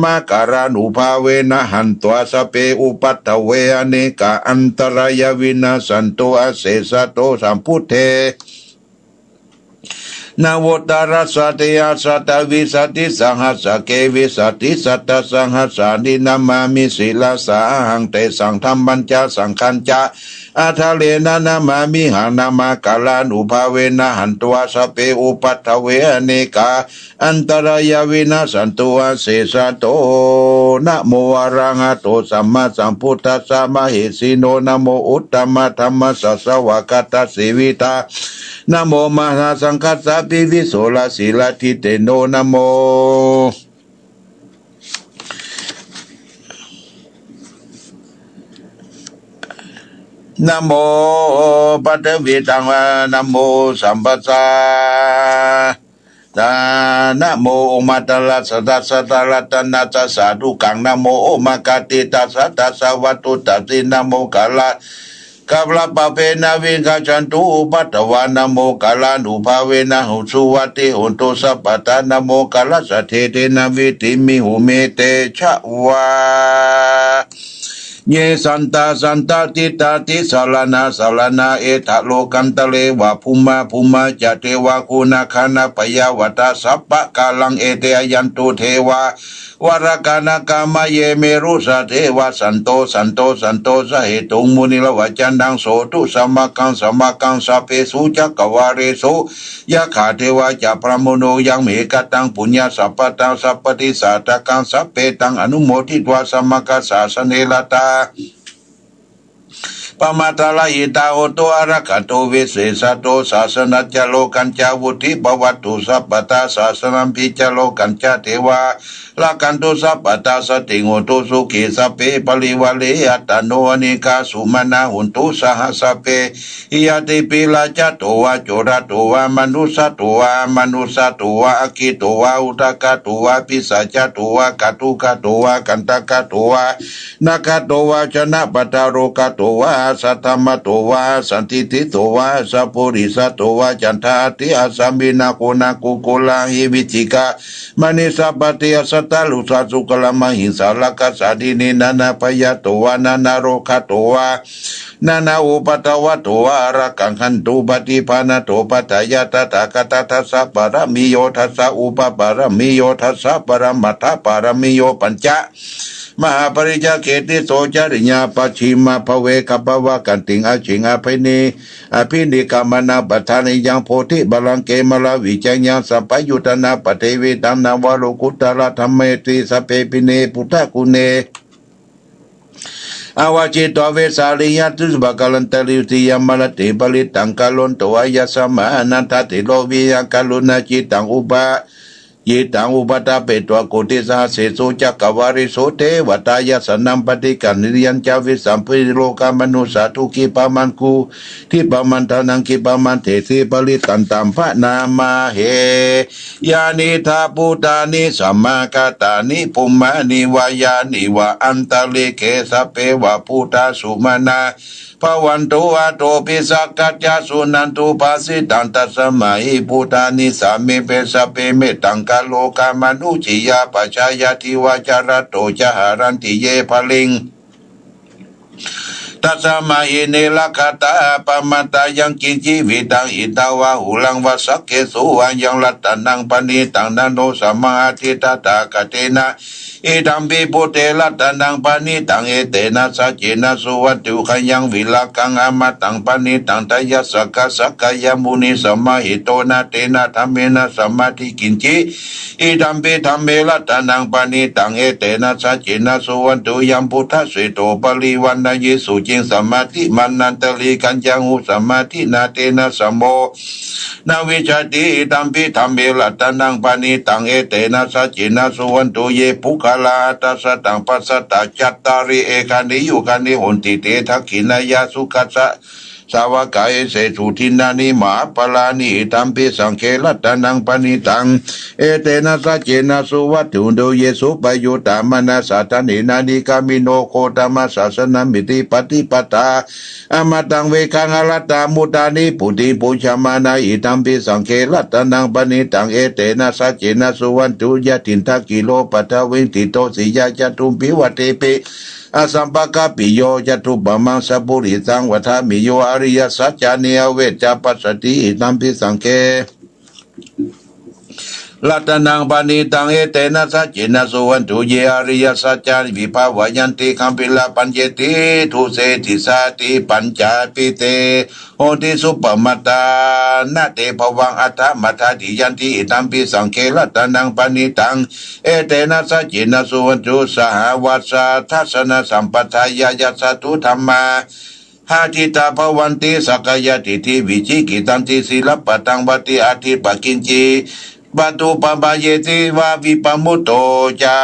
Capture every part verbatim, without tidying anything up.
Manggalānubhāvena hantvā sabbe upaddave anekā antarāyā vinassantu asesato. Sambuddhe navuttarasate aṭṭhavīsatisahassake vīsatisatasahassāni namāmi sirasā ahaṃ. Tesaṃ dhammañca saṅghañca ādarena namāmihaṃ. Manggalānubhāvena hantvā sabbe upaddave anekā antarāyā vinassantu asesato. Namo arahato sammāsambuddhassa mahesino. Namo uttamadhammassa svākkhātassevitā. Namo mahāsaṅghassāpi visuddhasīladiṭṭhino. Namo namo paṭhavipokkhitassa. Namo omātyāraddhassa sādhukaṃ. Namo omakātītassa tassa vatthuttasi. Namokārappabhāvena vigacchantu upaddavā. Namokārānubhāvena suvatthi hotu sabbadā. Namokārassa tejena vidhimhi homi tejavā. Ye santā santahitatiyā saraṇasaraṇā, etha lokantare va bhummā bhummā ca devā, guṇagaṇapāya vata sabbakālaṃ, ete yaṃ devā varakanakkhamma, ye merussa devā santo santo santo, sahetuṃ munivaravacanaṃ, sotu samaggaṃ samaggaṃ sabbesu cakkavāḷesu, yakkhā devā ca brahmuno, yaṃ me kataṃ puññasampadaṃ, sabbadhi satthakaṃ sabbe, taṃ anumoditvā samaggāsāsane ratā pamādarahitā hontu, arahanto vīsesato, sāsanañca lokañca vuḍḍhī bhavantu sabbadā, sāsanampi ca lokañca devā rakkhantu sabbadā, saddhiṃ hotu sukhī sabbe parivāre, attano anīghā sumanā hontu saha sabbehi ñātibhi, rājato vā corato vā manussato vā amanussato vā, aggito vā udakato vā pisācato vā khāṇukato vā kaṇṭakato vā nakkhato vā janapadarogato vā asaddhammato vā asandiṭṭhito vā asappurisato vā caṇḍahatthiassaminā goṇakukkuraahivicchikamaṇisappaṭi asattarusassukalammahīsārakkhasādīhi nānābhayato vā nānārogato vā nānāupaddavato vā ārakkhaṃ gaṇhantu paṭibāhato. Paṭṭhāya tathāgatassa pāramiyo dasa upapāramiyo dasa paramattha pāramiyo pañca mahāpariccāge tisso cariyā pacchimabhave gabbhāvakkantiṃ ācikkhipaasaṃ abhinikkhamanaṃ paṭṭhānayaṃ bodhipallaṅke māravijayaṃ sabbaññutañāṇappaṭivedhaṃ navalokuttaradhammeti sabbepime buddhaguṇe āvajjitvā vesāliyā disvā kālantare vusiyā mārate parittaṃ karonto āyasmā ānandatthero viya kāruññacittaṃ upa cittaṃ upaṭṭhapetvā koṭisahassāsu cakkavāḷesu devatā yassāṇaṃ paṭiggaṇheyyañca visuddhijutā lokamanussā dukkhipamuccantu. Khippamantaṃ khippamantesu parittantaṃ bhaṇāma he. Yānīdha bhūtāni samāgatāni bhummāni vā yāni va antalikkhe sabbeva bhūtā sumanā bhavantu athopi sakkacca suṇantu bhāsitaṃ. Tasmā hi bhūtā nisāmetha sabbe mettaṃ karotha mānusiyā pajāya divā ca ratto ca haranti ye baliṃ. Tasmā hi ne rakkhatha appattā yaṃ kiñci vittaṃ idha vā huraṃ vā saggesu vā yaṃ ratanaṃ paṇītaṃ na no samaṃ atthi tathāgatena idampi buddhe ratanaṃ paṇītaṃ etena saccena suvatthi uttamaṃ virattaṃ amataṃ paṇītaṃ. Tayajjā sakyamunī samāhito na tena dhammena samatthi kiñci idampi dhamme ratanaṃ paṇītaṃ etena saccena suvatthi uttamaṃ. Buddhaseṭṭho parivaṇṇayī suciṃ samādhimānantarikaññaṃ uttamaṃ samādhinā tena samo na vijjati idampi dhamme ratanaṃ paṇītaṃ etena saccena suvatthi uttamaṃ. Ye puggalā aṭṭhasataṃ pasatthā cattāri ekāri yugāni honti te dakkhiṇeyyā sukhassa sāvakā etesu dinnāni mahapphalāni, idampi saṅghe ratanaṃ paṇītaṃ, etena saccena suvatthi hotu. Ye suppayuttā manasā daḷhena nikkāmino gotamasāsanamiti paṭipadā amataṃ vigayha laddhā mudhā nibbutiṃ bhuñjamānā, idampi saṅghe ratanaṃ paṇītaṃ, etena saccena suvatthi hotu. Yathindakhīlo paṭhaviṃ sito siyā catubbhi vātebhi asampakampiyo, tathūpamaṃ sappurisaṃ vadāmi yo ariyasaccāni avecca passati, idampi saṅghe ratanaṃ paṇītaṃ, etena saccena suvatthi hotu. Ye ariyasaccāni vibhāvayanti gambhīrapaññāti dushe disāti paññāpi te honti suppamattā, na te bhavaṃ aṭṭhamādayanti, idampi saṅghe ratanaṃ paṇītaṃ, etena saccena suvatthi hotu. Sahāvassa dassanasampadāya yattha dhamma ṭhitā bhavanti sakkāyadiṭṭhi vicikicchādi sīlabbataṃ vati atthi paṭipadā kiñci, pātūpapāyeti vā vippamutto ca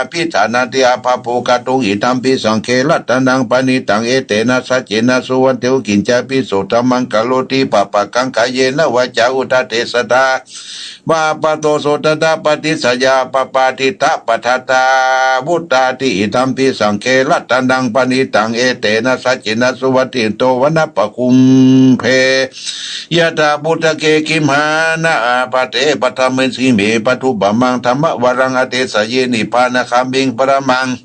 abhijanāti abhabbo kātuṃ, idampi saṅghe ratanaṃ paṇītaṃ, etena saccena suvatthi hotu. Kiñcāpi so dhammaṃ karoti pāpakaṃ kāyena vācā uda tejasā vā pahāto so tattha paṭicchayā pāpā diṭṭhapadātā vuṭṭhāti, idampi saṅghe ratanaṃ paṇītaṃ, etena saccena suvatthi hotu. Vanappagumbe yathā phussitagge gimhānapāte, tathāpi so dhammo pāṭhaviṃ sīme tathūpamaṃ dhammavaraṃ adesayi nibbānagāmiṃ paramaṃ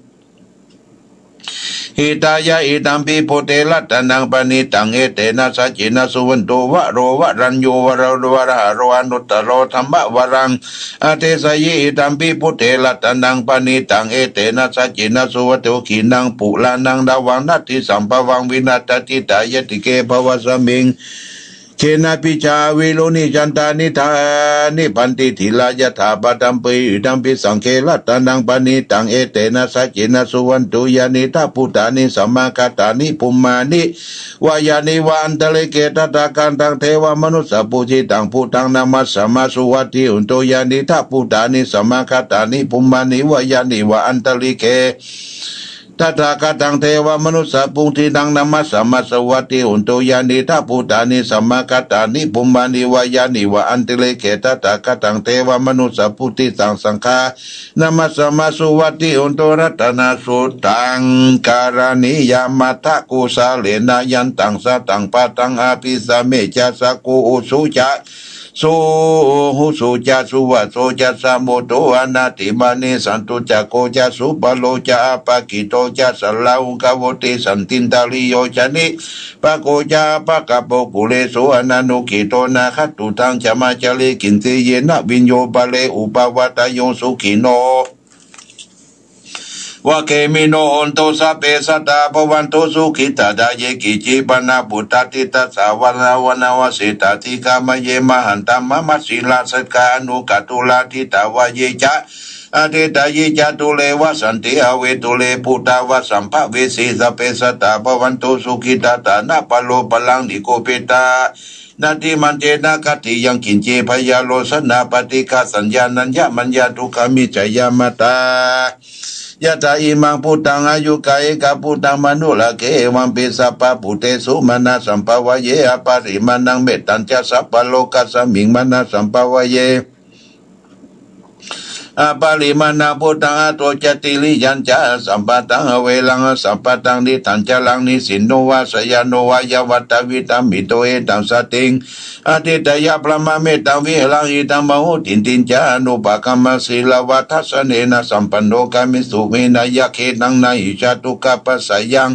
hitāya, idampi buddhe ratanaṃ paṇītaṃ, etena saccena suvatthi hotu. Varo varaññū varado varāharo anuttaro dhammavaraṃ adesayi, idampi buddhe ratanaṃ paṇītaṃ, etena saccena suvatthi hotu. Khīṇaṃ purāṇaṃ navaṃ natthi sambhavaṃ vinassati, ṭhāyatike bhavasmiṃ khīṇabījā aviruḷhichandā nibbanti dhīrā yathāppatthaṃ. Idampi saṅghe ratanaṃ paṇītaṃ, etena saccena suvatthi hotu. Yānīdha bhūtāni samāgatāni bhummāni vā yāni va antalikkhe, tathāgataṃ devamanussapūjitaṃ buddhaṃ namassāma suvatthi hotu. Yānīdha bhūtāni samāgatāni bhummāni vā yāni va antalikkhe, tathāgataṃ devamanussapūjitaṃ namassāma suvatthi hotu. Yānīdha bhūtāni samāgatāni bhummāni vā yāni va antalikkhe, tathāgataṃ devamanussapūjitaṃ saṅghaṃ namassāma suvatthi hotu. Ratanasuttaṃ karaṇīyamatthakusalena, yantaṃ santaṃ padaṃ abhisamecca, sakko ujū ca suhujū ca suvaco cassa mudu anatimānī, santussako ca subharo ca appakicco ca sallahukavutti, santindriyo ca nipako ca appagabbho kulesu ananugiddho, naṃ katthuṃ taṃ kammacarī kiñci, yena viññū pare upavadeyyuṃ. Sukhino vā khemino hontu sabbe sattā bhavantu sukhitattā. Ye keci pāṇabhūtatthi tasā vāsavaṇṇavasiṭṭhā, ṭhitā ma ye mahatā mama sīladiṭṭhikā anukathūlā, ṭhitā vā ye ca aṭṭhitā ye ca dūre vasanti avedūre, bhūtā vā sambhavesī sabbe sattā bhavantu sukhitattā. Na paro paraṃ nikubbetha, nātimaññetha khattiyaṃ kiñci, byārosanā paṭighasaññā nāññamaññā dukkhamiccheyya. Mātā yathā imaṃ bhūtaṃ ayyukā ekabhūtamanurakkhe, evampi sabbabhūtesu mānasaṃ bhāvaye aparimāṇaṃ. Mettañca sabbalokasmiṃ mānasaṃ bhāvaye aparimāṇaṃ. Buddhaṃ aṭṭhacca tiriyañca asambādhaṃ averaṃ asapattaṃ, tiṭṭhañcaraṃ nisinno vā sayāno vā yāvatā vigatamiddho, etaṃ satiṃ adhiṭṭheyya brahmametaṃ vihāraṃ idhamāhu. Diṭṭhiñca anupagamma sīlavā dassanena sampanno, kāmesu vineyya gedhaṃ, na hi jātu gabbhaseyyaṃ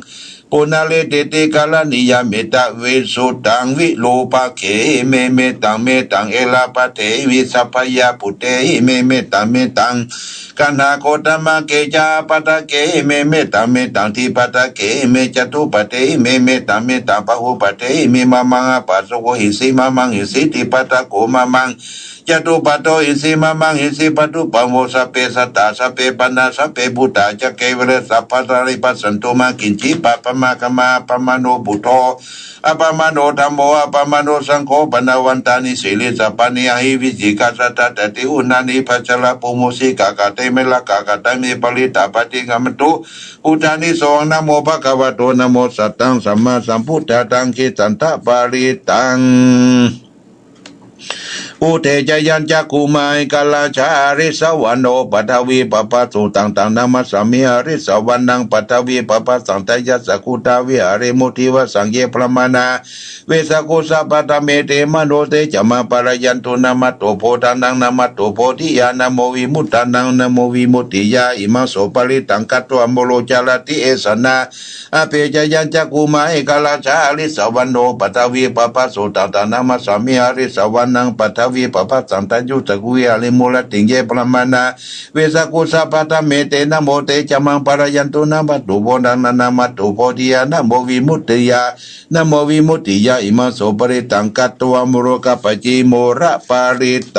punaretīti. Karaṇīyamettavisuddhaṃ, virūpakkhehi me mettaṃ, mettaṃ erāpathehi sabbāya bhūtehi me mettaṃ, mettaṃ kaṇhagotamakkehi ca appaṭipattakehi me mettaṃ, mettaṃ dvipattakehi me catupattakehi me mettaṃ, mettaṃ bahupattakehi me. Mamaṃ apāsakohi isi, mamaṃ isi dvipattako, mamaṃ catupattako isi, mamaṃ isi paṭhavipaddavo. Sabbe sattā sabbe pāṇā sabbe bhūtā ca kevalena sabbattha pasīsantu, mā kiñci pāpaggaṃ maṃ. Appamāṇo buddho, appamāṇo dhammo, appamāṇo saṅgho, paṇāvantāni sirīsapāni, ahi vicchikā satapadāni uṇṇāni bhaddekarattā mūsikā. Katā me rakkhā, katā me parittā, paṭikkamantu bhūtāni. Sohaṃ namo bhagavato, namo sattannaṃ sammāsambuddhassaṃ. Kittandaparittaṃ. Udetayañcakkhumā, ekarājā harissavaṇṇo, paṭhavippabhāsutaṃ, taṃ namassāmi harissavaṇṇaṃ. Paṭhavippabhāsaṃ tayajja guttā viharemu divā saṅghe, brāhmaṇā vessako sabbadhamme, te manote ca maṃ pālayantu. Namatthu buddhānaṃ, namatthu bodhiyā, namo vimuttānaṃ, namo vimuttiyā. Imaṃ so parittaṃ katvā moro carati esanā. Udetayañcakkhumā, ekarājā harissavaṇṇo, paṭhavippabhāsutaṃ, taṃ namassāmi harissavaṇṇaṃ. Paṭhavippabhāsaṃ tayajja guttā viharemu rattiṃ, ye brāhmaṇā vessako sabbadhamme, te manote ca maṃ pālayantu. Namatthu buddhānaṃ, namatthu bodhiyā, namo vimuttiyā, namo vimuttiyā. Imaṃ so parittaṃ katvā moro carati, moraparittaṃ.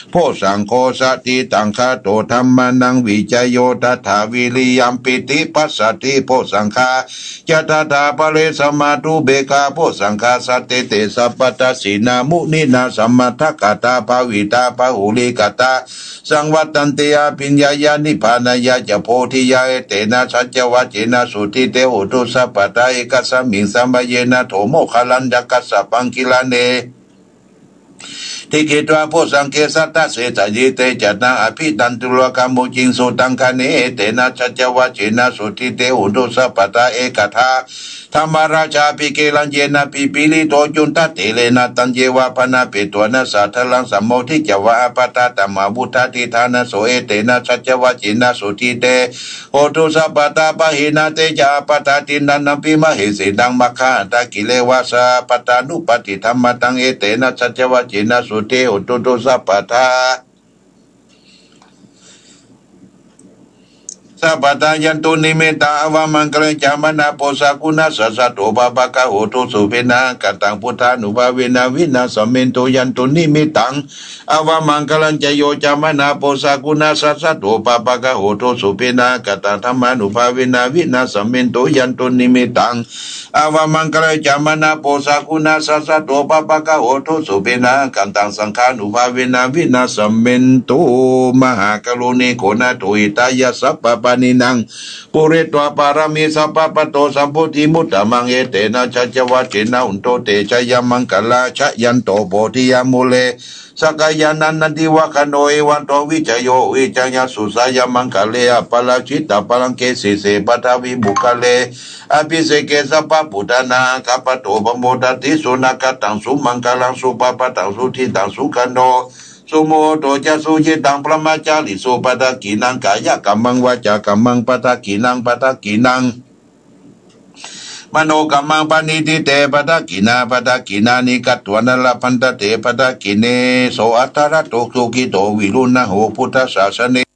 Bojjhaṅgo satthittaṃ gato, dhammānaṃ vicayo tathā, viriyampīti passaddhi bojjhaṅgā ca tathāpare, samādhupekkhabojjhaṅgā sattete sabbadassinā, muninā sammadakkhātā bhāvitā bahulīkatā, saṃvattanti abhiññāya nibbānāya ca bodhiyā. Etena saccavajjena sotthi te hotu sabbadā. Ekasmiṃ samaye nātho moggallānaṃ kassapaṃ gilāne diṭṭhitvā bojjhaṅge satta desayi, te ca taṃ abhinanduṃ lokaṃ mucciṃsu taṅkhaṇe. Etena saccavajjena sotthi te hotu sabbadā. Ekadā dhammarājāpi gelaññenābhipīḷito, cundattherena taññeva bhaṇāpetvāna sādaraṃ, sammoditvā ābādhā tamhā vuṭṭhāsi ṭhānaso. Etena saccavajjena sotthi te hotu sabbadā. Pahīnā te ca ābādhā tiṇṇannampi mahesinaṃ, maggāhatakilesāya pattānuppattidhammataṃ. Etena saccavajjena sotthi hotu sabbadā. Sabbadā yandunnimittaṃ avamaṅgalañca, mārasevaṃ sakuṇassa saddo, pāpaggaho dussupinaṃ akantaṃ, buddhānubhāvena vināsamentu. Yandunnimittaṃ avamaṅgalañca, yo cāmanāpo sakuṇassa saddo, pāpaggaho dussupinaṃ akantaṃ, dhammānubhāvena vināsamentu. Yandunnimittaṃ avamaṅgalañca, mārasevaṃ sakuṇassa saddo, pāpaggaho dussupinaṃ akantaṃ, saṅghānubhāvena vināsamentu. Mahākāruṇiko nātho, hitāya sabbapāṇinaṃ, pūretvā pāramī sabbā, patto sambodhimuttamaṃ. Etena saccavajjena, hotu te jayamaṅgalā. Jayanto bodhiyā mūle, sakyānaṃ nandivaḍḍhano, evaṃ tvaṃ vijayo hohi, jayassu jayamaṅgale, aparājitapallaṅke, sīse paṭhavipokkhare, abhiseke sabbabuddhānaṃ, aggappatto pamodati. Sunakkhattaṃ sumaṅgalaṃ, supabhātaṃ suhuṭṭhitaṃ, sukhaṇo sumuhutto ca, suyiṭṭhaṃ brahmacārisu, padakkhiṇaṃ kāyakammaṃ, vācākammaṃ padakkhiṇaṃ, padakkhiṇaṃ manokammaṃ, paṇidhī te padakkhiṇā, padakkhiṇāni katvāna, labhantatthe padakkhiṇe. So atthaladdho sukhito viruḷhako buddhasāsane,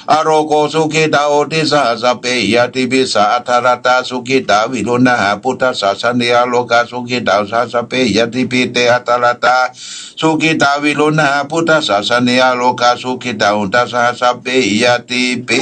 arogo sukhitā hoti saha sabbehi ñātibhi. Sā atthaladdhā sukhitā viruḷhakā buddhasāsane, arogā sukhitā saha sabbehi ñātibhi. Te atthaladdhā sukhitā viruḷhakā buddhasāsane, arogā sukhitā hotha saha sabbehi ñātibhi.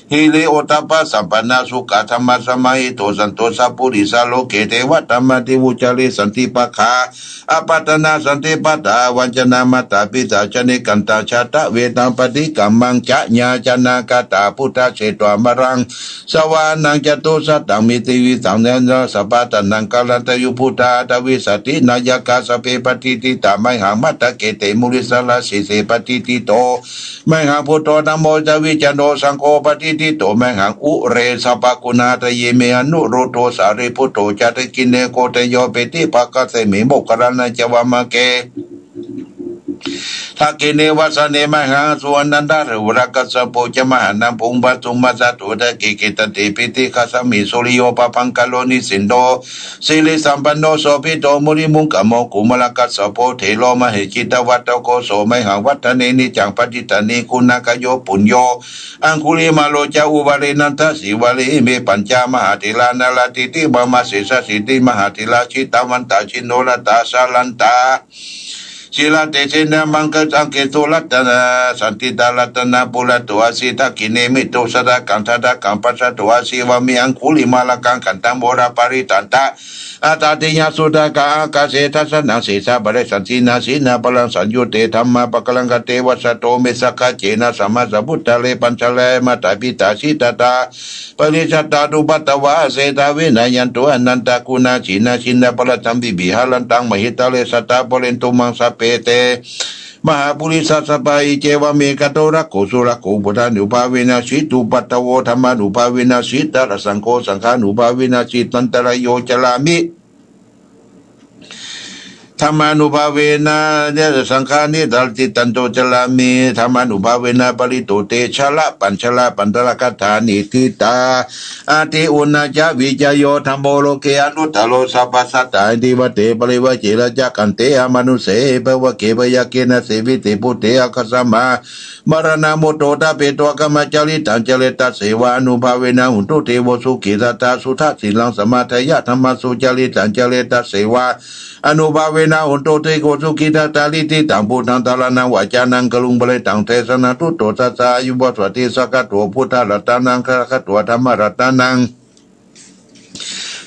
Hiriottappasampannā sukkadhammasamāhito, santo sappurisā loke, devatāmāti vuccare. Santi pakkhā apattanā, santi pādā avañcanā, mātā pitā ca nikkhantā, jātaveda paṭikkama. Jaññā janakāyā buddhā, jetvā māraṃ savāhanaṃ, catusaccāni tivisaṃ sataṃ, sabbattha naṃ karantayo buddhā. Aṭṭhavīsati nāyakā, sabbe patiṭṭhitā mayhaṃ, matthake te munissarā. Sīse patiṭṭhito mayhaṃ buddho, dhammo dvitīyo mayhaṃ, saṅgho patiṭṭhito mayhaṃ, ure sabbaguṇādaye me, anuruddho sārīputto ca, dakkhiṇe koṇḍañño piṭṭhibhāgasmiṃ, moggallānañca vāmake. Dakkhiṇe vāsane mayhaṃ, āsuṃ ānandarāhulā, kassapo ca mahānāmo, ubhāsuṃ majjhato ca, kittayissati piṭṭhibhāgasmiṃ. Suriyo pabhaṅkaro nisinno, sirisampanno sobhito, munipuṅgavo kumārakassapo, thero mahesī cittavādako, so mayhaṃ vadane niccaṃ, patiṭṭhāni guṇākaro. Puṇṇo aṅgulimālo ca, ūpale nandasīvalī, ime pañca mahātherā, nalāṭe te mama, sesāsīti mahātherā, jitavantā jinorasā, jalantā Jitā tejena mahaṃ, aṅgū saṅketu ratanaṃ, saṇṭhitā ratanaṃ purato āsi, dakkhiṇe mettasuttakaṃ, dhajaggaṃ pacchato āsi, vāme aṅgulimālakaṃ, khandhaṃ moraparitaṇṭhaṃ, āṭāṭiñāṇasuttakaṃ, ākāse chadanaṃ sesā pākāraṃ, sīnāsanaṃ pākāraṃ, saṃyutte dhammapākāraṃ, khandhe vasato me sakkacce, nāma sambuddhānaṃ pañcālī, mātā pitā ca dassā, parivaṇṇayuttā upaṭṭhavā, aseṭṭhā vinayantu anantaguṇaṃ, jinapañhaṃ viharantaṃ mahītale, sadā pūrentu mamaṃ sabbe te mahāpurisāsabhā. Icceva me gātho, rakkho surakkho, buddhānubhāvena jitānuddavo, dhammānubhāvena jitārisaṅgho, saṅghānubhāvena jitantarāyo carāmi. Dhammānubhāvena saṅghānuddavo, jitantarāyo carāmi. Dhammānubhāvena parittaṃ tejā, pañcapaññāni ṭhitā, atthi uṇhissaṃ vijayo, dhammo loke anuttaro, sabbasattaṃ adhivadeyyuṃ, parivaṇṇayuttā ca khandhe, amanussāvipavake, byagghe na sevite, bhūte ākasamā maraṇā, mutto ṭhapetvā kammacaritaṃ, caretasseva ānubhāvena, hotu devesu sukhitattā. Suddhasīlaṃ samādāya, dhammaṃ sucaritaṃ, caretasseva ānubhāvena, hotu devesu sukhitattā. Diṭṭhitaṃ buddhaṃ, dhāraṇaṃ vācānaṃ, garuṃ paṇītaṃ desanaṃ, tuṭṭho sākaccaṃ āyuvaḍḍhati. Sakkatvā buddharatanaṃ, sakkatvā dhammaratanaṃ,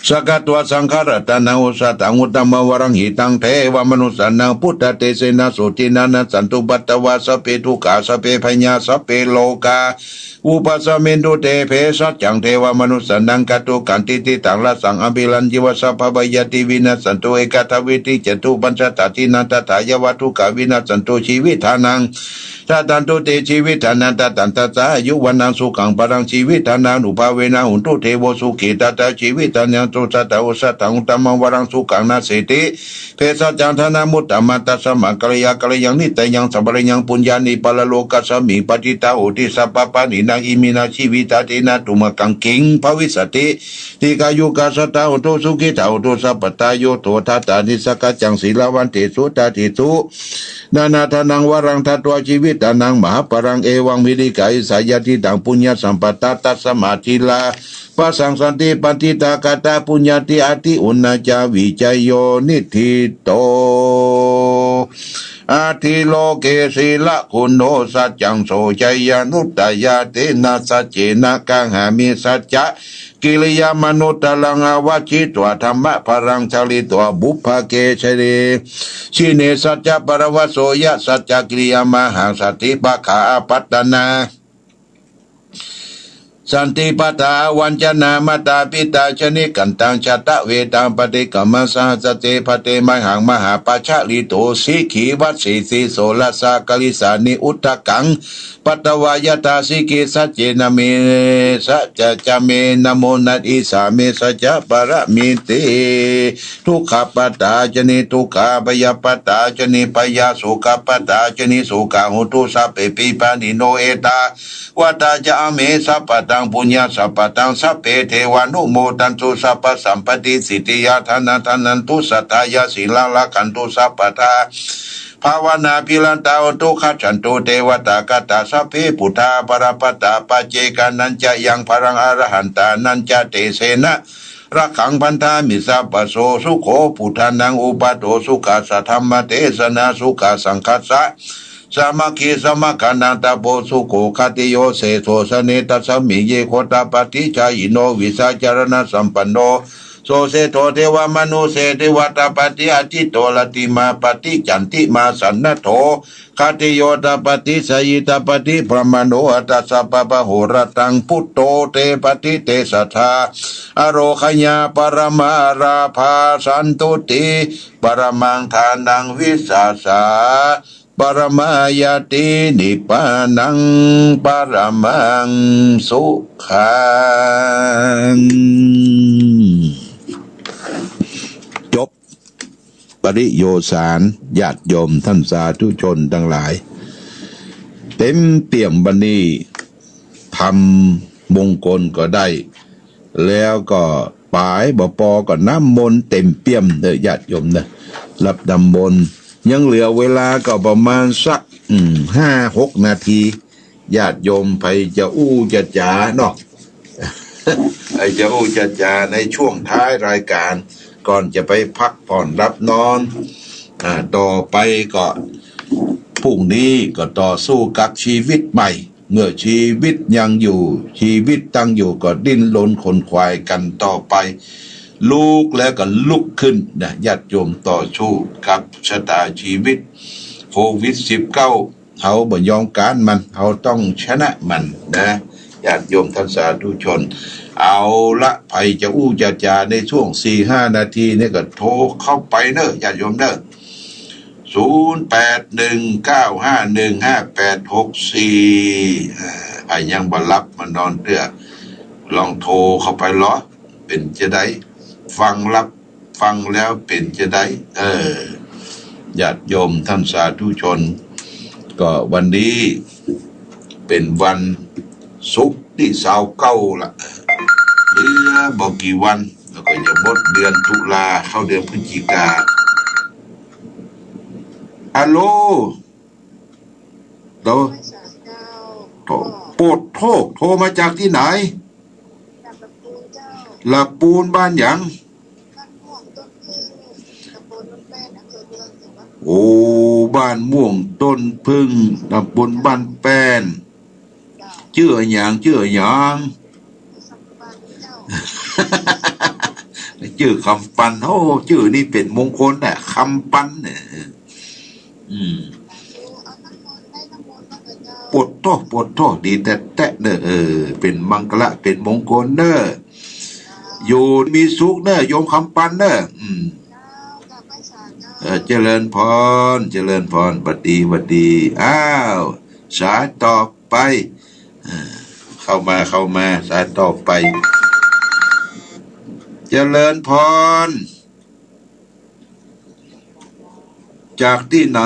sakkatvā saṅgharatanaṃ, osathaṃ uttamaṃ varaṃ, hitaṃ devamanussānaṃ, buddhatejena sotthinā, nassantupaddavā sabbe, dukkhā sabbe, bhayā sabbe, rogā vūpasamentu te. Bhesajjaṃ devamanussānaṃ, kātukaṃ diṭṭhitaṃ, rasaṃ abhiññāya, vāsābhavā yāti vinassantu, ekā dvā trī ca catū pañca, dasaṭṭhānaṃ tathāgataṃ, yāva dukkhā vinassantu, jīvitānaṃ dadantu te, jīvitānaṃ dadantassa, āyu vaṇṇaṃ sukhaṃ balaṃ, jīvitdānānubhāvena, hotu devesu sukhitattā. Jīvitdānaṃ dukkhassa, osathaṃ uttamaṃ varaṃ, sukhaṃ nassantīti bhesajjaṃ, dānamuttamaṃ. Tasmā kālāya kālaṃ niṭṭhitaṃ, sampādettu puññāni, paralokasmiṃ patiṭṭhā honti sabbapāṇino. Iminā jīvitadhinā tumhākaṃ, kiṃ bhavissati dīghāyukā sadā? Hontu sukhitā, hontu sabbadā. Yo todātā nissaggiccaṃ, sīlavantesu dassesi, dānaṃ dānaṃ varaṃ datvā, jīvitdānaṃ mahapphalaṃ, evaṃ vidhikā isā, yadidaṃ puññasampadā. Tasmā dhīrā bhāshanti paṇḍitā, katā puññatī ādi, uṇhissavijayo niṭṭhito, atthi loke sīlaguṇo. Saccaṃ soceyyanuddayāti, na saccena kāhāmi, saccakiriyamanuttaraṃ, āvajjitvā dhammabalaṃ, charitvā pubbake jane, jine saccavaraṃ va. So ya saccakiriyamahaṃ, sati pakkhā apattanā, santi padā avañcanā, mātā pitā ca nikkhantā, jātaveda paṭikkama. Sahāsate bhaddemahaṃ, mahāpajjalito sikhī, vajjassi soḷasa karīsāni, udakaṃ patvā yathā sikhī. Saccena me, saccaṃ ca me namo, na issāmi saccabalamīti. Dukkhappattā ca niddukkhā, bhayappattā ca nibbhayā, sokappattā ca nissokā, hontu sabbepi pāṇino. Ettāvatā ca amhehi, sambhataṃ puññasampadaṃ, sabbe devānumodantu, sabbasampattisiddhiyā. Dānaṃ dadantu saddhāya, sīlaṃ rakkhantu sabbadā, bhāvanābhiratā hontu, gacchantu devatāgatā. Sabbe buddhā balappattā, paccekānañca yaṃ balaṃ, arahantānañca tejena, rakkhaṃ bandhāmi sabbaso. Sukho buddhānaṃ uppādo, sukhā saddhammadesanā, sukhā saṅghassa sāmaggī, samaggānaṃ tapo sukho. Khattiyo sesodhane, tasmiṃ ye gotapati, jhāyino vijjācaraṇasampanno, so seṭṭho devamanussānaṃ, devatapadī ajito, rattimāpati candimā sannaddho, khattiyo tapati jhāyī tapati brāhmaṇo, atha sabbamahoratsaṃ buddho tapati tejasā. Ārogyañca paramā lābhā, santuṭṭhiṃ paramaṃ dhanaṃ, vissāsaṃ paramā ñātiṃ, nibbānaṃ paramaṃ sukhaṃ. จบ ปริโยสาร ญาติโยมท่านสาธุชนทั้งหลาย เต็มเปี่ยมวันนี้ ทำมงคลก็ได้ แล้วก็ปายบ่ปอก็น้ำมนต์เต็มเปี่ยมเด้อญาติโยมนะ รับน้ำมนต์ ยังเหลือเวลาก็ประมาณสัก อืม ห้าหกนาที ญาติโยมใผจะอู้จะจ๋าเนาะ ใผจะอู้จะจ๋าในช่วงท้ายรายการ ก่อนจะไปพักผ่อนหลับนอน อ่า ต่อไปก็ พรุ่งนี้ก็ต่อสู้กับชีวิตใหม่ เมื่อชีวิตยังอยู่ ชีวิตตั้งอยู่ก็ดิ้นรนขนขวายกันต่อไป ลุกแล้วก็ลุกขึ้นนะ ญาติโยม ต่อสู้กับชะตาชีวิต โควิดสิบเก้า เฮาบ่ยอมกันมัน เฮาต้องชนะมันนะ ญาติโยมท่านสาธุชน เอาละ ใผจะอู้จะจ๋าในช่วงสี่ห้านาทีนี่ก็โทรเข้าไปเนอะ ญาติโยมเนอะ ศูนย์แปดหนึ่งเก้าห้าหนึ่งห้าแปดหกสี่ เอ่อ ใผยังบ่หลับมานอนเตื้อ ลองโทรเข้าไปลอ เป๋นจะใด ฟังรับ ฟังแล้วเป๋นจะใด เออ ญาติโยมท่านสาธุชน ก็วันนี้เป๋นวันศุกร์ตี้ซาวเก้าละ เหลือบ่กี่วัน แล้วก็จะหมดเดือนตุลา เข้าเดือนพฤศจิกา ฮัลโหล โต โต โปดโธ่ โทรมาจากที่ไหน ละปูน บ้านหยัง โอ้ บ้านม่วงต้นผึ้ง ตำบลบ้านแป้น จื้อหยัง จื้อหยัง จื้อคำปัน โอ้ จื้อนี่เป๋นมงคลน่ะ คำปันเนี่ย อืม โปดโธ่ โปดโธ่ ดีแต๊ๆ เนอะ เออ เป๋นมังคละ เป๋นมงคลเนอะ อยู่มีสุขเนอะ โยมคำปันเนอะ อืม เออ เจริญพร เจริญพร หวัดดี หวัดดี อ้าว สายต่อไป เออ เข้ามา เข้ามา สายต่อไป เจริญพร จากที่ไหน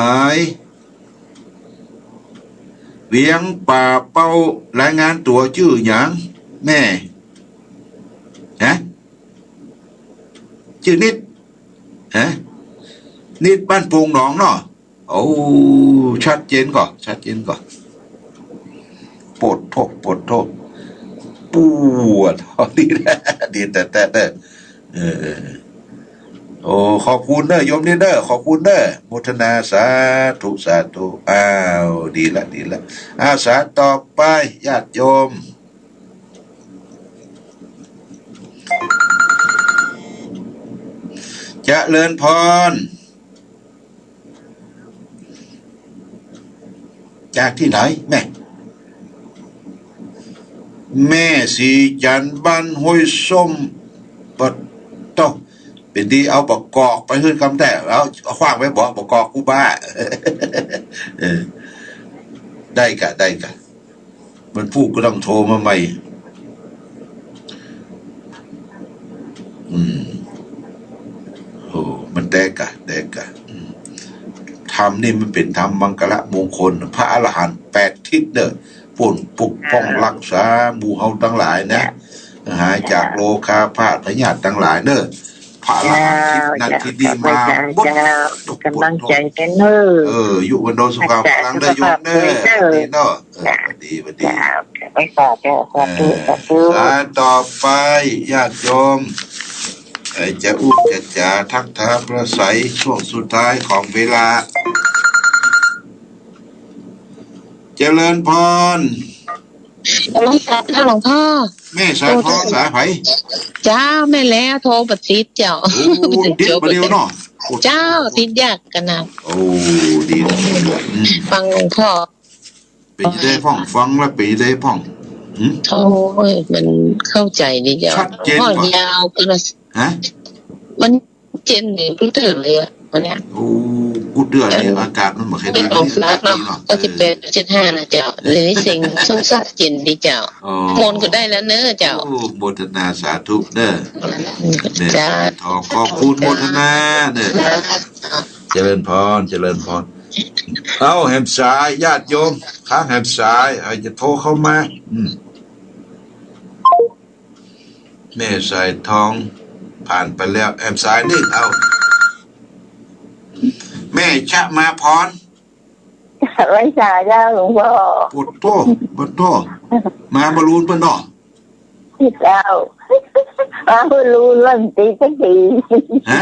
เวียงป่าเป้า รายงานตั๋ว จื้อหยัง แม่ ฮะ จื้อนิด ฮะ นิดบ้านโป่งหนองเนาะ โอ้ ชัดเจนก่อ ชัดเจนก่อ โปดโธ่ โปดโธ่ ปวด ดีนะ ดีแต๊ๆ เนอะ เออ โอ้ ขอบคุณเนอะ โยมนิดเนอะ ขอบคุณเนอะ โมทนา สาธุ สาธุ อ้าว ดีละ ดีละ อาสาต่อไป ญาติโยม เจริญพร จากที่ไหน แม่ แม่ศรีจันทร์ บ้านห้วยส้ม ปะโต้ เป๋นดี เอาบ่ากอกไปหื้อคำแต๊ เอา เอาขว้างไว้บ่ บ่ากอกกูบ้า เออ ได้กะ ได้กะ วันพูกก็ต้องโทรมาใหม่ อืม โอ้ มันแต๊กะ แต๊กะ อืม ธรรมนี่มันเป๋นธรรมมังคละมงคล พระอรหันต์แปดทิศเนอะ ป่นปกป้องรักษาหมู่เฮาตังหลายนะ หายจากโรคาพาธพยาธิตังหลายเนอะ พระอรหันต์ทิศนั้นทิศนี้มาหมด เจ้า กำลังใจกันเนอะ เออ อายุวัณโณสุขังพลัง เด้อโยมเด้อ ดีเนาะ เออ หวัดดี หวัดดี เจ้า สาธุ สาธุ สาธุ เออ สาต่อไป ญาติโยม เอ่อ จะอู้จะจ๋าทักทายปราศรัยช่วงสุดท้ายของเวลา เจริญพร นมัสการค่ะหลวงพ่อ แม่สายทองสายใผ เจ้า แม่แล้ว โทรบ่ติดเจ้า โอ้ ติดบ่เดียวเนาะ เจ้า ติดยากขนาด โอ้ ดี อืม ฟังหลวงพ่อ เป๋นจะใดพ่อง ฟังแล้วเป๋นจะใดพ่อง หืม โอ้ย มันเข้าใจดีเจ้า ชัดเจน พ่อง ยาวกระ ฮะ มันเจ๋นนี่ กูเตือนเลยอะ วันเนี้ย โอ้ กูเตือนเลย อากาศมันบ่ค่อยดี ไม่ออกหลักเนาะ เก้าสิบแปด เจ็ดห้า นะเจ้า เลยเสียงสงสัยเจ๋นดีเจ้า อ๋อ มนต์ก็ได้แล้วเนอะเจ้า โอ้ โมทนาสาธุเนอะ เจ้า เนี่ย ขอบคุณ โมทนาเนอะ เจริญพร เจริญพร เอ้า แหมสาย ญาติโยม ค้างแหมสาย ใผจะโทรเข้ามา อืม แม่สายทอง ผ่านไปแล้ว แหมสายนี่ เอา แม่ชะมาพร ไหว้สาเจ้าหลวงพ่อ โปดโธ่ โปดโธ่ มาบอลลูนเปิ้นเนาะ เจ้า มาบอลลูนวันตีสักที ฮะ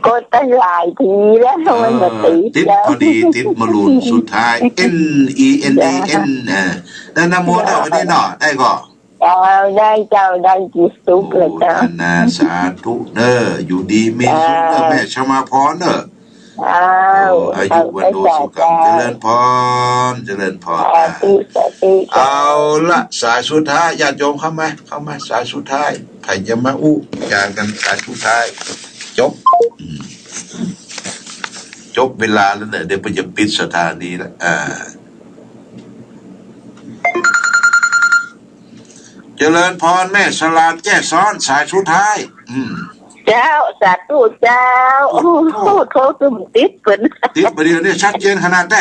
ก็ตั้งหลายทีแล้ว เออ มันก็ติด ติด แล้ว พอดี ติดมะรุน สุดท้าย N E N E N เออ แล้วนะโมเนาะ วันนี้เนาะ ได้ก่อ เจ้า ได้เจ้า ได้กี่สุขเลยเจ้า โมทนาสาธุเด้อ อยู่ดีมีสุขเด้อ เจ้า แม่ชมาพรเด้อ เจ้า โอ้ อายุวันโนสุขัง เจ้า เจริญพร เจริญพร สาธุ สาธุ เจ้า เอาละ สายสุดท้าย ญาติโยมเข้ามา เข้ามา สายสุดท้าย ใครจะมาอู้จากัน สายสุดท้าย จบ อืม จบเวลาแล้วเนี่ย เดี๋ยวผมจะปิดสถานีแล้ว อ่า เจริญพร แม่สลาดแจ้ซ้อน สายสุดท้าย อืม เจ้า สาธุเจ้า โอ้โห โอ้โห โทรตึมติดเปิ้น ติดประเดี๋ยวนี้ชัดเจนขนาดไหน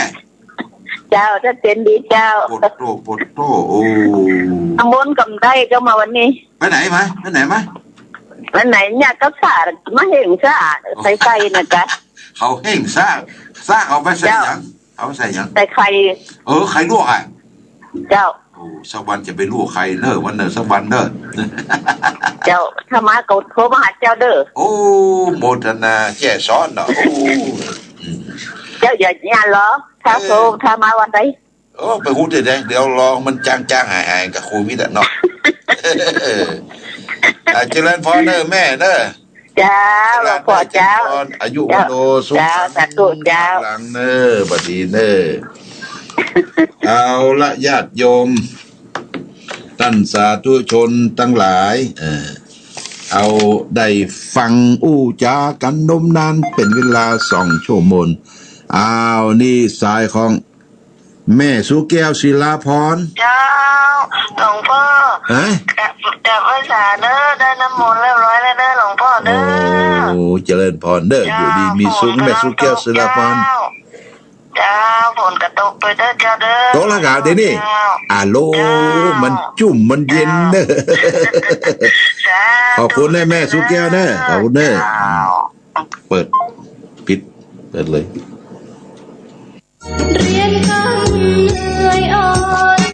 เจ้า ชัดเจนดีเจ้า โพดโธ่ โพดโธ่ โอ้ น้ำมนต์กำได้เจ้ามาวันนี้ ไปไหนมา ไปไหนมา วันไหนเนี่ยก็สาดมาเห็นสาดใส่ไข่นะจ๊ะ เขาเห็นสาด สาดเอาไปใส่หยัง เจ้า เอาใส่หยัง ใส่ไข่ เออ ไข่ลวกอ่ะ เจ้า โอ้ สักวันจะไปลวกไข่เนอะ วันเนอะ สักวันเนอะ เจ้า ถ้ามาก็โทรมาหาเจ้าเด้อ โอ้ โมทนาแจ้ซ้อนเนาะ โอ้ อืม เจ้าอย่าอย่าเหรอ ถ้าโทร เออ ถ้ามาวันใด โอ้ ไปฮู้ได้ได๋ เดี๋ยวลองมันจางๆ หายๆ กับโควิดอะเนาะ อ่า เจริญพรเด้อแม่เด้อ เจ้า หลวงพ่อเจ้า เจริญพร อายุ เจ้า วันโนสุขัง เจ้า สาธุเจ้า หลังเน้อ บัดนี้เน้อ เอาละ ญาติโยม ท่านสาธุชนทั้งหลาย เอ่อ เอาได้ฟังอู้จากันนมนานเป็นเวลาสองชั่วโมง อ้าว นี่สายของ แม่สุแก้วศิลาพร เจ้า หลวงพ่อ ฮะ กราบ กราบไหว้สาเด้อ ได้น้ำมนต์เรียบร้อยแล้วเด้อ หลวงพ่อเด้อ โอ้ เจริญพรเด้อ เจ้า อยู่ดีมีสุข ฝนกำลังตก แม่สุแก้วศิลาพร เจ้า เจ้า ฝนก็ตกไปเด้อ เจ้าเด้อ ตกแล้วกะเดี๋ยวนี้ เจ้า อะโหล เจ้า มันจุ่มมันเย็นเด้อ เจ้า ขอบคุณนะแม่สุแก้วเด้อ ขอบคุณเด้อ เจ้า เปิด ปิด เปิดเลย เรียนก็เหนื่อยอ่อน